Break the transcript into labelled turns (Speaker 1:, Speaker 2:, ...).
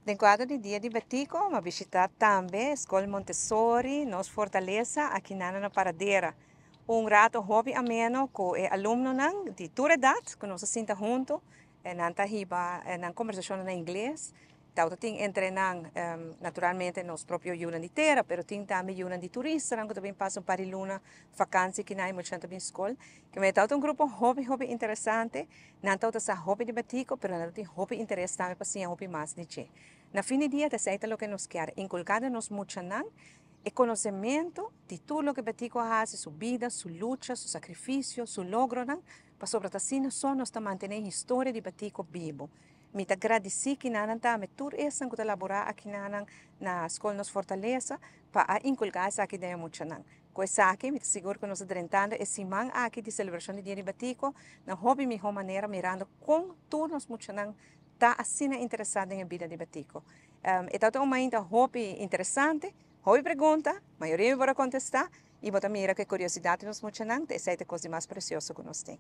Speaker 1: Den cuadro di Dia di Betico, m'a bishita tambe Scol Montessori, Nos Fortaleza, aki na Paradera. Un rato hopi ameno cu e alumnonan di tur edad, cu nos a sinta hunto, y nan ta hiba nan conversacion na Ingles. Tawata tin entre nan, naturalmente, nos propio yiunan di tera, pero tin tambe yiunan di turista, cu tambe pasa un par di luna vakantie aki na mucha tambe scol. Cu ta un grupo hopi, hopi interesante, nan ta sa hopi di Betico, pero nan tin hopi interes tambe pa siña hopi mas di dje. Na fin di dia, ta loke nos kier, inculca nos muchanan e conocimento di tur loke Betico a haci, su bida, su lucha, su sacrificio, su logronan, pasobra asina so nos ta mantene historia di Betico bibo. Mi ta gradici cu nan tambe tur esnan cu ta labora aki na Scol Nos Fortaleza pa inculca esaki den muchanan. Cu esaki, mi ta sigur cu nos ta drentando e siman aki di celebracion di Dia di Betico, na hopi miho manera, mirando con tur nos muchanan ta asina interesa den bida di Betico. E ta un momento hopi interesante, hopi pregunta, mayoria mi por contesta, y bo ta mira cu curiosidad nos muchanan, esey ta e cos mas precioso cu nos tin.